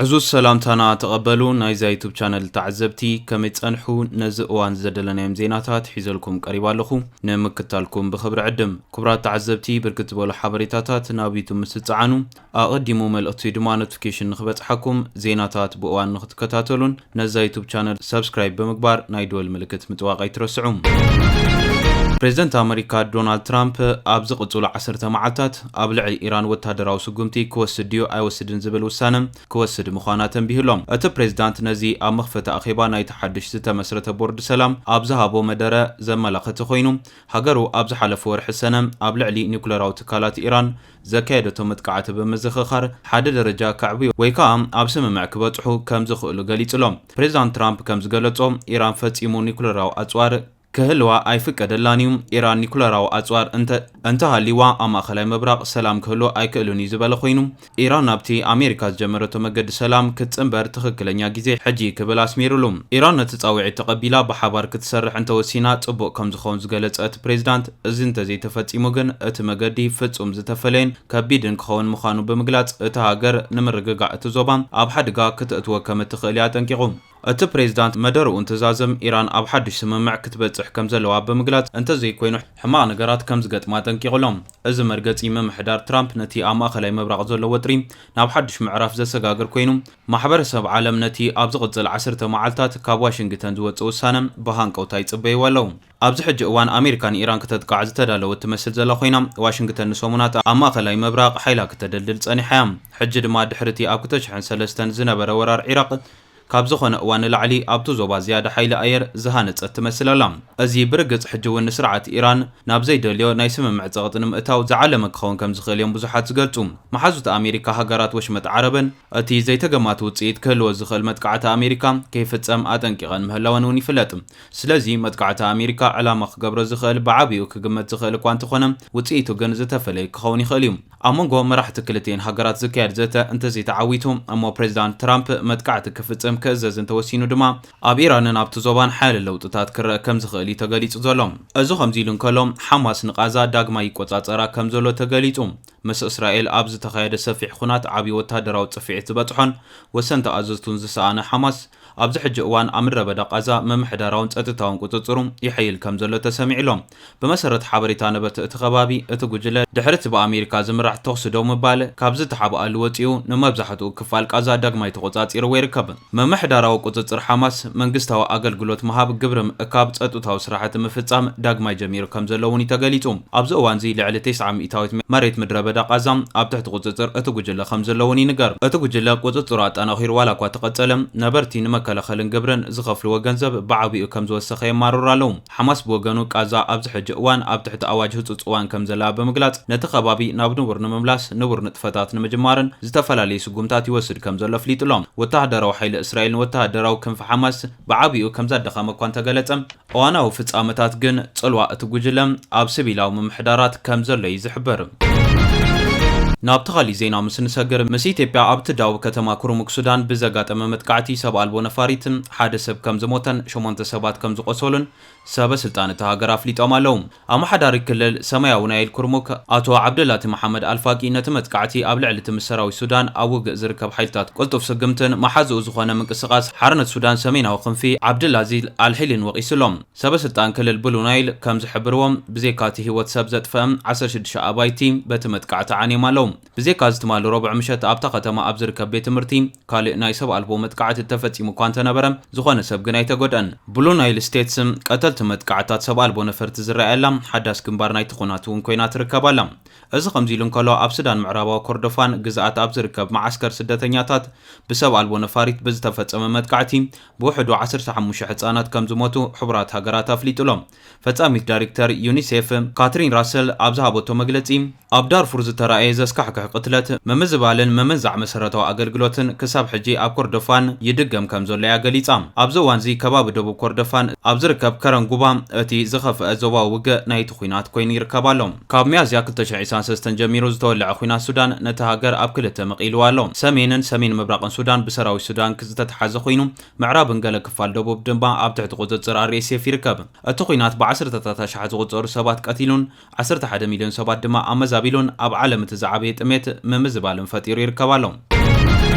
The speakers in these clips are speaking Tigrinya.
ዕዙዝ ሰላምታና ተቐበሉ። ናይዛ ዩቱብ ቻነል ተዓዘብቲ ከመይ ጸንሑ? ነዚ እዋን ዘደለናዮም ዜናታት ሒዘልኩም ቀሪባ ኣለኹ። ንምክታልኩም ብኽብሪ ዕድም። ክቡራት ተዓዘብቲ፣ ብርክት ዝበሉ ሓበሬታታት ናብ ዩቱብ ምስ ትጸዓኑ፣ ኣቐዲሙ መልእኽቲ ድማ ኖቲፊኬሽን ንኽበጽሓኩም፣ ዜናታት ብእዋን ንኽትከታተሉን ነዛ ዩቱብ ቻነል ሰብስክራይብ ብምግባር ናይ ደወል ምልክት ምጥዋቕ ኣይትረስዑ። ፕሬዝደንት ኣመሪካ ዶናልድ ትራምፕ ኣብ ዝቕጽሉ ዓሰርተ መዓልታት ኣብ ልዕሊ ኢራን ወታደራዊ ስጉምቲ ክወስድ ድዩ ኣይወስድን ዝብል ውሳነ ክወስድ ምዃና ተንቢሁ ኣሎ። እቲ ፕሬዝዳንት ነዚ ኣብ መኽፈቲ ኣኼባ ናይቲ ሓድሽ ዝተመስረተ ቦርድ ሰላም ኣብ ዝሃቦ መደረ ዘመላኸተ ኮይኑ፣ ሃገሩ ኣብ ዝሓለፈ ወርሒ ሰነ ኣብ ልዕሊ ኒኩለራዊ ትካላት ኢራን ዘካየደቶ መጥቃዕቲ ብምዝኽኻር፣ ሓደ ደረጃ ከዕብዩ ወይ ከኣ ኣብ ስምምዕ ክበጽሑ ከም ዝኽእሉ ገሊጹ ኣሎ። ፕሬዝዳንት ትራምፕ ከም ዝገለጾ፣ ኢራን ፈጺሙ ኒኩለራዊ ኣጽዋር ክህልዋ ኣይፍቀደላን እዩ። ኢራን ኒኩለራዊ ኣጽዋር እንተ-፣ እንተሃልይዋ ኣብ ማእኸላይ ምብራቕ ሰላም ክህሉ ኣይክእልን እዩ ዝበለ ኮይኑ፣ ኢራን ናብቲ ኣሜሪካ ዝጀመረቶ መገዲ ሰላም ክትጽንበር ትኽክለኛ ግዜ ሕጂ ክብል ኣስሚሩሉ። ኢራን ነቲ ጻውዒት ተቐቢላ ብሓባር ክትሰርሕ እንተወሲና ጽቡቕ ከም ዝኸውን ዝገለጸ እቲ ፕሬዝዳንት፣ እዚ እንተዘይተፈጺሙ ግን እቲ መገዲ ፍጹም ዝተፈለየን ከቢድን ክኸውን ምዃኑ ብምግላጽ፣ እታ ሃገር ንምርግጋእ እቲ ዞባ ኣብ ሓደጋ ክተእትዎ ከም እትኽእል እዩ ኣጠንቂቑ። እቲ ፕሬዝዳንት መደርኡ እንትዛዝም፣ ኢራን ኣብ ሓድሽ ስምምዕ ክትበጽሕ ከም ዘለዋ ብምግላጽ፣ እንተዘይኮይኑ ሕማቕ ነገራት ከም ዝገጥማ ኣጠንቂቑ ኣሎ። እዚ መርገጺ ምምሕዳር ትራምፕ ነቲ ኣብ ማእኸላይ ምብራቕ ዘሎ ወጥሪ ናብ ሓድሽ ምዕራፍ ዘሰጋግር ኮይኑ፣ ማሕበረሰብ ዓለም ነቲ ኣብ ዝቕጽል ዓሰርተ መዓልታት ካብ ዋሽንግተን ዝወጽእ ውሳነ ብሃንቀውታ ይጽበይዎ ኣለዉ። ኣብዚ ሕጂ እዋን ኣሜሪካ ንኢራን ክተጥቃዕ ዝተዳለወት ትመስል ዘላ ኮይና፣ ዋሽንግተን ንሰሙናት ኣብ ማእኸላይ ምብራቕ ሓይላ ክተደልድል ጸኒሓ እያ። ሕጂ ድማ ድሕሪ እቲ ኣብ ክልተ ሽሕን ሰለስተን ዝነበረ ወራር ዒራቕ፣ ካብ ዝኾነ እዋን ንላዕሊ ኣብቲ ዞባ ዝያዳ ሓይሊ ኣየር ዝሃነጸት ትመስል ኣላ። እዚ ብርግጽ ሕጂ እውን ንስርዓት ኢራን ናብ ዘይደልዮ ናይ ስምምዕ ጸቕጢ ንምእታው ዝዓለመ ክኸውን ከም ዝኽእል እዮም ብዙሓት ዝገልጹ። መሓዙት ኣሜሪካ፣ ሃገራት ወሽመጥ ዓረብን እቲ ዘይተገማቲ ውጽኢት ክህልዎ ዝኽእል መጥቃዕቲ ኣሜሪካ ከይፍጸም ኣጠንቂቐን ምህላወን እውን ይፍለጥ። ስለዚ መጥቃዕቲ ኣሜሪካ ዕላማ ክገብሮ ዝኽእል ብዓቢኡ ክግመት ዝኽእል እኳ እንተኾነ፣ ውጽኢቱ ግን ዝተፈለየ ክኸውን ይኽእል እዩ። ኣብ መንጎ መራሕቲ ክልቲኤን ሃገራት ዝካየድ ዘተ እንተዘይተዓዊቱ እሞ፣ ፕሬዚዳንት ትራምፕ መጥቃዕቲ ክፍጽም ክእዘዝ እንተወሲኑ ድማ፣ ኣብ ኢራንን ኣብቲ ዞባን ሓያለ ለውጥታት ክረአ ከም ዝኽእል እዩ ተገሊጹ ዘሎ። እዚ ከምዚ ኢሉ እንከሎ፣ ሓማስ ንቓዛ ዳግማይ ይቆጻጸራ ከም ዘሎ ተገሊጹ። ምስ እስራኤል ኣብ ዝተኻየደ ሰፊሕ ኹናት ዓብዪ ወታደራዊ ጽፍዒት ዝበጽሖን ወሰንቲ ኣዘዝቱን ዝሰኣነ ሓማስ፣ ኣብዚ ሕጂ እዋን ኣብ ምድረ በዳ ቃዛ ምምሕዳራውን ጸጥታውን ቁጽጽሩ ይሐይል ከም ዘሎ ተሰሚዑ ኣሎ። ብመሰረት ሓበሬታ ነበርቲ እቲ ከባቢ፣ እቲ ጉጅለ ድሕሪ እቲ ብኣሜሪካ ዝምራሕ ተኹሲ ደው ምባል ካብ ዝተሓብኣሉ ወጺኡ፣ ንመብዛሕትኡ ክፋል ቃዛ ዳግማይ ተቖጻጺርዎ ይርከብ። ምምሕዳራዊ ቁጽጽር ሓማስ፣ መንግስታዊ ኣገልግሎት ምሃብ፣ ግብሪ ምእካብ፣ ጸጥታዊ ስራሕቲ ምፍጻም ዳግማይ ጀሚሩ ከም ዘሎ እውን እዩ ተገሊጹ። ኣብዚ እዋን እዚ ልዕሊ ተስዓ ሚእታዊት መሬት ምድረ በዳ ቃዛ ኣብ ትሕቲ ቁጽጽር እቲ ጉጅለ ከም ዘሎ እውን ይንገር። እቲ ጉጅለ ቁጽጽሩ ኣጠናኺሩ ዋላ እኳ ተቐጸለ፣ ነበርቲ ንመከላኸልን ግብርን ዝኸፍልዎ ገንዘብ ብዓቢኡ ከም ዝወሰኸ የማርሩ ኣለዉ። ሓማስ ብወገኑ፣ ቃዛ ኣብዚ ሕጂ እዋን ኣብ ትሕቲ ኣዋጅ ህጹጽ እዋን ከም ዘላ ብምግላጽ፣ ነቲ ከባቢ ናብ ንቡር ንምምላስ ንቡር ንጥፈታት ንምጅማርን ዝተፈላለዩ ስጉምታት ይወስድ ከም ዘሎ ኣፍሊጡ ኣሎ። ወተሃደራዊ ሓይሊ እስራኤል ንወተሃደራዊ ክንፊ ሓማስ ብዓቢኡ ከም ዘዳኸመ እኳ እንተገለጸ፣ እዋናዊ ፍጻመታት ግን ጽልዋ እቲ ጉጅለ ኣብ ሲቪላዊ ምምሕዳራት ከም ዘሎ እዩ ዝሕብር። ናብቲ ካሊእ ዜና ምስ ንሰግር፣ ምስ ኢትዮጵያ ኣብቲ ደቡብ ከተማ ኩርሙክ ሱዳን ብዘጋጠመ መጥቃዕቲ ሰብ ኣልቦ ነፋሪት ሓደ ሰብ ከም ዝሞተን ሸሞንተ ሰባት ከም ዝቖሰሉን ሰበ ስልጣን እታ ሃገር ኣፍሊጦም ኣለዉ። ኣመሓዳሪ ክልል ሰማያዊ ናይል ኩርሙክ ኣቶ ዓብደላቲ መሓመድ ኣልፋቂ ነቲ መጥቃዕቲ ኣብ ልዕሊ እቲ ምስ ሰራዊት ሱዳን ኣብ ውግእ ዝርከብ ሓይልታት ቅልጡፍ ስግምትን መሓዝኡ ዝኾነ ምንቅስቓስ ሓርነት ሱዳን ሰሜናዊ ክንፊ ዓብደልኣዚዝ ኣልሒልን ወቒሱ ኣሎ። ሰበ ስልጣን ክልል ብሉ ናይል ከም ዝሕብርዎ፣ ብዘይካ እቲ ህይወት ሰብ ዘጥፍአ ዓሰርተ ሽዱሽተ ኣባይቲ በቲ መጥቃዕቲ ዓንዮም ኣለዉ። ብዘይካ እዚ ትማሊ ረቡዕ ምሸት ኣብታ ከተማ ኣብ ዝርከብ ቤት ትምህርቲ ካልእ ናይ ሰብ ኣልቦ መጥቃዕቲ ተፈጺሙ እኳ እንተነበረ፣ ዝኾነ ሰብ ግን ኣይተጎድአን። ብሉ ናይል ስቴትስ ቀተልቲ መጥቃዕትታት ሰብ ኣልቦ ነፈርቲ ዝረኣየላ ሓዳስ ግንባር ናይቲ ኹናት እውን ኮይና ትርከብ ኣላ። እዚ ከምዚ ኢሉ እንከሎ፣ ኣብ ሱዳን ምዕራባዊ ኮርዶፋን ግዝኣት ኣብ ዝርከብ መዓስከር ስደተኛታት ብሰብ ኣልቦ ነፋሪት ብዝተፈጸመ መጥቃዕቲ ብውሕዱ ዓሰርተ ሓሙሽተ ህጻናት ከም ዝሞቱ ሕቡራት ሃገራት ኣፍሊጡ ኣሎ። ፈጻሚት ዳይሬክተር ዩኒሴፍ ካትሪን ራሰል ኣብ ዝሃበቶ መግለጺ፣ ኣብ ዳርፉር ዝተራእየ ዘስካሕክሕ ቅትለት፣ ምምዝባልን ምምንዛዕ መሰረታዊ ኣገልግሎትን ክሳብ ሕጂ ኣብ ኮርዶፋን ይድገም ከም ዘሎ እያ ገሊጻ። ኣብዚ እዋንዚ ከባቢ ደቡብ ኮርዶፋን ኣብ ዝርከብ ከረን ጉባ እቲ ዝኸፍአ ዞባዊ ውግእ ናይቲ ኲናት ኮይኑ ይርከብ ኣሎ። ካብ ሚያዝያ ክልተ ሽሕ ዕስራን ሰለስተን ጀሚሩ ዝተወለዐ ኲናት ሱዳን ነቲ ሃገር ኣብ ክልተ መቒልዋ ኣሎ። ሰሜንን ሰሜን ምብራቕን ሱዳን ብሰራዊት ሱዳን ዝተተሓዘ ኮይኑ፣ ምዕራብን ገለ ክፋል ደቡብ ድማ ኣብ ትሕቲ ቁጽጽር ኣር ኤስ ኤፍ ይርከብ። እቲ ኲናት ብዓሰርተታት ኣሽሓት ዝቑጸሩ ሰባት ቀቲሉን ዓሰርተ ሓደ ሚልዮን ሰባት ድማ ኣመዛቢሉን ኣብ ዓለም እቲ ዝዓበየ ጥሜት ምምዝባልን ፈጢሩ ይርከብ ኣሎ።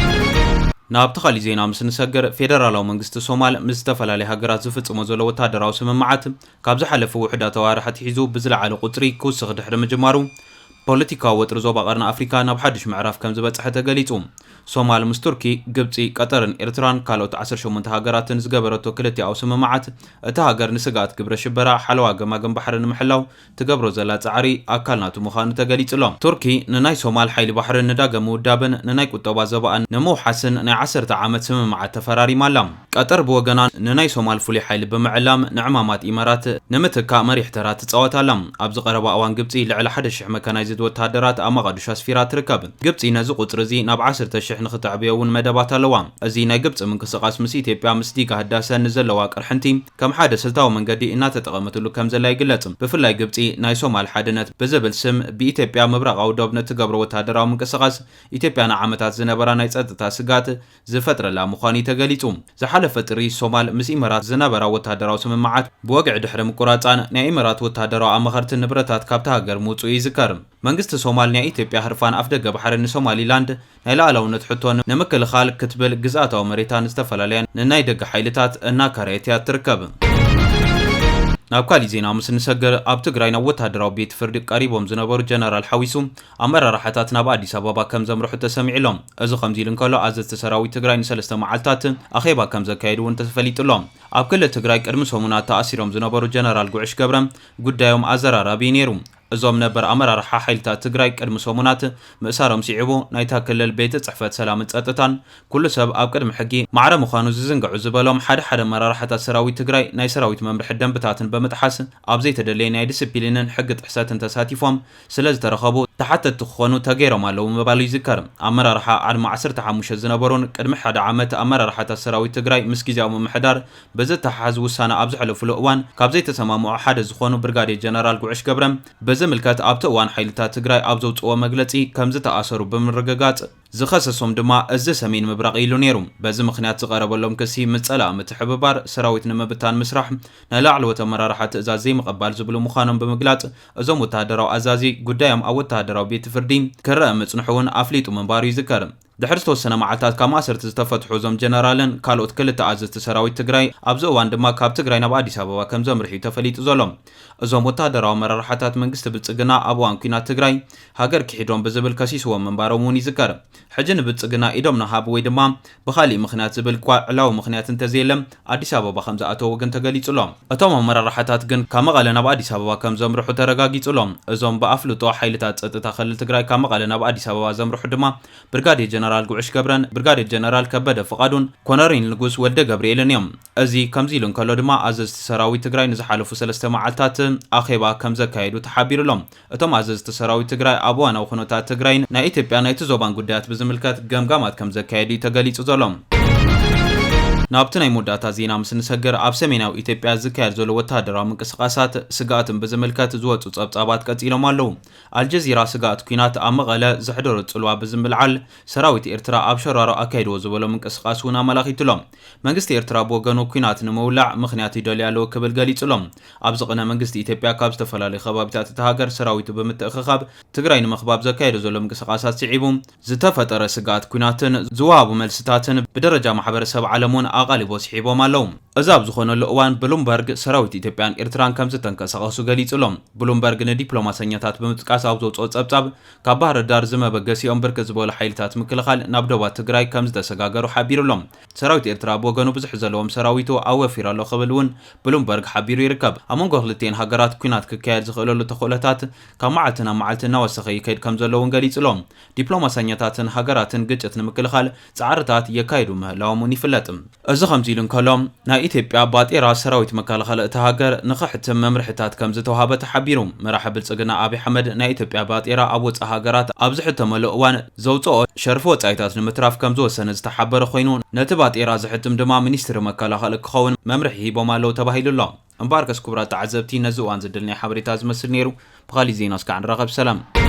ናብቲ ካሊእ ዜና ምስ ንሰግር፣ ፌደራላዊ መንግስቲ ሶማል ምስ ዝተፈላለያ ሃገራት ዝፍጽሞ ዘሎ ወታደራዊ ስምምዓት ካብ ዝሓለፈ ውሑዳት ኣዋርሕ ኣትሒዙ ብዝለዓለ ቁጽሪ ክውስኽ ድሕሪ ምጅማሩ፣ ፖለቲካዊ ወጥሪ ዞባ ቀርኒ ኣፍሪካ ናብ ሓድሽ ምዕራፍ ከም ዝበጽሐ ተገሊጹ። ሶማል ምስ ቱርኪ፣ ግብጺ፣ ቀጠርን ኤርትራን ካልኦት ዓሰርተ ሸሞንተ ሃገራትን ዝገበረቶ ክልቲኣዊ ስምምዓት፣ እታ ሃገር ንስግኣት ግብረ ሽበራ ሓለዋ ገማግም ባሕሪ ንምሕላው ትገብሮ ዘላ ጻዕሪ ኣካል ናቱ ምዃኑ ተገሊጹ ኣሎ። ቱርኪ ንናይ ሶማል ሓይሊ ባሕሪ ንዳግም ምውዳብን ንናይ ቁጠባ ዘባኣን ንምውሓስን ናይ ዓሰርተ ዓመት ስምምዓት ተፈራሪማ ኣላ። ቀጠር ብወገና ንናይ ሶማል ፍሉይ ሓይሊ ብምዕላም ንዕማማት ኢማራት ንምትካእ መሪሕ ተራ ትጻወት ኣላ። ኣብዚ ቀረባ እዋን ግብጺ ልዕሊ ሓደ ሺሕ መካናይዝድ ወተሃደራት ኣብ መቓዲሾ ኣስፊራ ትርከብ። ግብጺ ነዚ ቁጽሪ እዚ ናብ ዓሰርተ ሺሕ ንኽተዕብዮ እውን መደባት ኣለዋ። እዚ ናይ ግብጺ ምንቅስቓስ ምስ ኢትዮጵያ ምስ ዲጋ ህዳሰ ንዘለዋ ቅርሕንቲ ከም ሓደ ስልታዊ መንገዲ እናተጠቐመትሉ ከም ዘላ ይግለጽ። ብፍላይ ግብጺ ናይ ሶማል ሓድነት ብዝብል ስም ብኢትዮጵያ ምብራቓዊ ዶብ ንእትገብሮ ወተሃደራዊ ምንቅስቓስ ኢትዮጵያ ንዓመታት ዝነበራ ናይ ጸጥታ ስጋት ዝፈጥረላ ምዃኑ እዩ ተገሊጹ። ዝሓለፈ ጥሪ ሶማል ምስ ኢመራት ዝነበራ ወተሃደራዊ ስምምዓት ብወግዒ ድሕሪ ምቁራጻን ናይ ኢመራት ወተሃደራዊ ኣማኸርትን ንብረታት ካብታ ሃገር ምውጽኡ ይዝከር። መንግስቲ ሶማል ናይ ኢትዮጵያ ህርፋን ኣፍደገ ባሕሪ ንሶማሊላንድ ናይ ሉዓላውነት ሕቶ ንምክልኻል ክትብል ግዝኣታዊ መሬታ ንዝተፈላለያ ንናይ ደገ ሓይልታት እናካረየት እያ ትርከብ። ናብ ካሊእ ዜና ምስ ንሰግር፣ ኣብ ትግራይ ናብ ወተሃደራዊ ቤት ፍርዲ ቀሪቦም ዝነበሩ ጀነራል ሓዊሱ ኣመራርሓታት ናብ ኣዲስ ኣበባ ከም ዘምርሑ ተሰሚዑ ኣሎ። እዚ ከምዚ ኢሉ እንከሎ፣ ኣዘዝቲ ሰራዊት ትግራይ ንሰለስተ መዓልታት ኣኼባ ከም ዘካየዱ እውን ተፈሊጡ ኣሎ። ኣብ ክልል ትግራይ ቅድሚ ሰሙናት ተኣሲሮም ዝነበሩ ጀነራል ጉዕሽ ገብረ ጉዳዮም ኣዘራራቢ እዩ ነይሩ። እዞም ነበር ኣመራርሓ ሓይልታት ትግራይ ቅድሚ ሰሙናት ምእሳሮም ስዒቡ፣ ናይታ ክልል ቤት ጽሕፈት ሰላምን ጸጥታን ኩሉ ሰብ ኣብ ቅድሚ ሕጊ ማዕረ ምዃኑ ዝዝንግዑ ዝበሎም ሓደ ሓደ ኣመራርሓታት ሰራዊት ትግራይ ናይ ሰራዊት መምርሒ ደንብታትን ብምጥሓስ ኣብ ዘይተደለየ ናይ ዲስፕሊንን ሕጊ ጥሕሰትን ተሳቲፎም ስለ ዝተረኸቡ ተሓተትቲ ክኾኑ ተገይሮም ኣለዉ ምባሉ ይዝከር። ኣመራርሓ ዓድማ ዓሰርተ ሓሙሽተ ዝነበሩን ቅድሚ ሓደ ዓመት ኣመራርሓታት ሰራዊት ትግራይ ምስ ግዝያዊ ምምሕዳር ብዝተሓሓዝ ውሳነ ኣብ ዘሕለፉሉ እዋን ካብ ዘይተሰማምዑ ሓደ ዝኾኑ ብርጋዴር ጀነራል ጉዕሽ ገብረ፣ ብዝምልከት ኣብቲ እዋን ሓይልታት ትግራይ ኣብ ዘውፅኦ መግለፂ ከም ዝተኣሰሩ ብምርግጋፅ፣ ዝኸሰሶም ድማ እዚ ሰሜን ምብራቕ ኢሉ ነይሩ። በዚ ምኽንያት ዝቐረበሎም ክሲ ምስ ጸላኢ ምትሕብባር፣ ሰራዊት ንምብታን ምስራሕ፣ ናይ ላዕለዎት ኣመራርሓ ትእዛዝ ዘይምቕባል ዝብሉ ምዃኖም ብምግላጽ፣ እዞም ወተሃደራዊ ኣዛዚ ጉዳዮም ኣብ ወተሃደራዊ ቤት ፍርዲ ክረአ ምጽንሑ እውን ኣፍሊጡ ምንባሩ ይዝከር። ድሕሪ ዝተወሰነ መዓልታት ካብ ማእሰርቲ ዝተፈትሑ እዞም ጀነራልን ካልኦት ክልተ ኣዘዝቲ ሰራዊት ትግራይ፣ ኣብዚ እዋን ድማ ካብ ትግራይ ናብ ኣዲስ ኣበባ ከም ዘምርሑ እዩ ተፈሊጡ ዘሎ። እዞም ወተሃደራዊ ኣመራርሓታት መንግስቲ ብልጽግና ኣብ እዋን ኲናት ትግራይ ሃገር ክሒዶም ብዝብል ከሲስዎም ምንባሮም እውን ይዝከር። ሕጂ ንብልጽግና ኢዶም ንሃብ ወይ ድማ ብኻሊእ ምኽንያት ዝብል እኳ ዕላዊ ምኽንያት እንተዘየለ፣ ኣዲስ ኣበባ ከም ዝኣተዉ ግን ተገሊጹ ኣሎ። እቶም ኣመራርሓታት ግን ካብ መቐለ ናብ ኣዲስ ኣበባ ከም ዘምርሑ ተረጋጊጹ ኣሎ። እዞም ብኣፍልጦ ሓይልታት ጸጥታ ክልል ትግራይ ካብ መቐለ ናብ ኣዲስ ኣበባ ዘምርሑ ድማ ብርጋዴር ጀነራል ጉዕሽ ገብረን ብርጋዴር ጀነራል ከበደ ፍቓዱን ኮነሬል ንጉስ ወልደ ገብርኤልን እዮም። እዚ ከምዚ ኢሉ እንከሎ ድማ፣ ኣዘዝቲ ሰራዊት ትግራይ ንዝሓለፉ ሰለስተ መዓልታት ኣኼባ ከም ዘካየዱ ተሓቢሩ ኣሎ። እቶም ኣዘዝቲ ሰራዊት ትግራይ ኣብ እዋናዊ ኩነታት ትግራይን ናይ ኢትዮጵያ ናይቲ ዞባን ጉዳያት ብዝምልከት ገምጋማት ከም ዘካየዱ እዩ ተገሊጹ ዘሎ። ናብቲ ናይ መወዳእታ ዜና ምስ ንሰግር፣ ኣብ ሰሜናዊ ኢትዮጵያ ዝካየድ ዘሎ ወተሃደራዊ ምንቅስቓሳት ስግኣትን ብዝምልከት ዝወጹ ጸብጻባት ቀጺሎም ኣለዉ። ኣልጀዚራ ስግኣት ኲናት ኣብ መቐለ ዘሕደሮ ጽልዋ ብዝምልዓል፣ ሰራዊት ኤርትራ ኣብ ሸራሮ ኣካይድዎ ዝበሎ ምንቅስቓስ እውን ኣመላኺቱ ኣሎ። መንግስቲ ኤርትራ ብወገኑ፣ ኲናት ንምውላዕ ምኽንያት ይደልዩ ኣለዉ ክብል ገሊጹ ኣሎ። ኣብዚ ቅነ መንግስቲ ኢትዮጵያ ካብ ዝተፈላለዩ ከባቢታት እታ ሃገር ሰራዊቱ ብምትእኽኻብ ትግራይ ንምኽባብ ዘካየዶ ዘሎ ምንቅስቓሳት ስዒቡ፣ ዝተፈጠረ ስግኣት ኲናትን ዝወሃቡ መልስታትን ብደረጃ ማሕበረሰብ ዓለም እውን ኣቓልቦ ስሒቦም ኣለዉ። እዚ ኣብ ዝኾነሉ እዋን፣ ብሉምበርግ ሰራዊት ኢትዮጵያን ኤርትራን ከም ዝተንቀሳቐሱ ገሊጹ ኣሎ። ብሉምበርግ ንዲፕሎማሰኛታት ብምጥቃስ ኣብ ዘውፅኦ ጸብጻብ፣ ካብ ባህር ዳር ዝመበገሲኦም ብርክት ዝበሉ ሓይልታት ምክልኻል ናብ ዶባት ትግራይ ከም ዝተሰጋገሩ ሓቢሩ ኣሎ። ሰራዊት ኤርትራ ብወገኑ ብዙሕ ዘለዎም ሰራዊቱ ኣወፊሩ ኣሎ ክብል እውን ብሉምበርግ ሓቢሩ ይርከብ። ኣብ መንጎ ክልቲኤን ሃገራት ኲናት ክካየድ ዝኽእለሉ ተኽእሎታት ካብ መዓልቲ ናብ መዓልቲ እናወሰኸ ይከይድ ከም ዘሎ እውን ገሊጹ ኣሎ። ዲፕሎማሰኛታትን ሃገራትን ግጭት ንምክልኻል ጻዕርታት የካይዱ ምህላዎም እውን ይፍለጥ። እዚ ከምዚ ኢሉ እንከሎ፣ ናይ ኢትዮጵያ ባጤራ ሰራዊት መከላኸሊ እታ ሃገር ንኽሕትም መምርሕታት ከም ዝተዋሃበ ተሓቢሩ። መራሒ ብልጽግና ኣብይ ኣሕመድ ናይ ኢትዮጵያ ባጤራ ኣብ ወጻኢ ሃገራት ኣብ ዝሕተመሉ እዋን ዘውጽኦ ሸርፊ ወጻኢታት ንምትራፍ ከም ዝወሰነ ዝተሓበረ ኮይኑ፣ ነቲ ባጤራ ዝሕትም ድማ ሚኒስትሪ መከላኸሊ ክኸውን መምርሒ ሂቦም ኣለዉ ተባሂሉ ኣሎ። እምበኣርከስ ክቡራት ተዓዘብቲ፣ ነዚ እዋን ዝድል ናይ ሓበሬታ ዝመስል ነይሩ። ብኻሊእ ዜና እስካዕ ንራኸብ። ሰላም።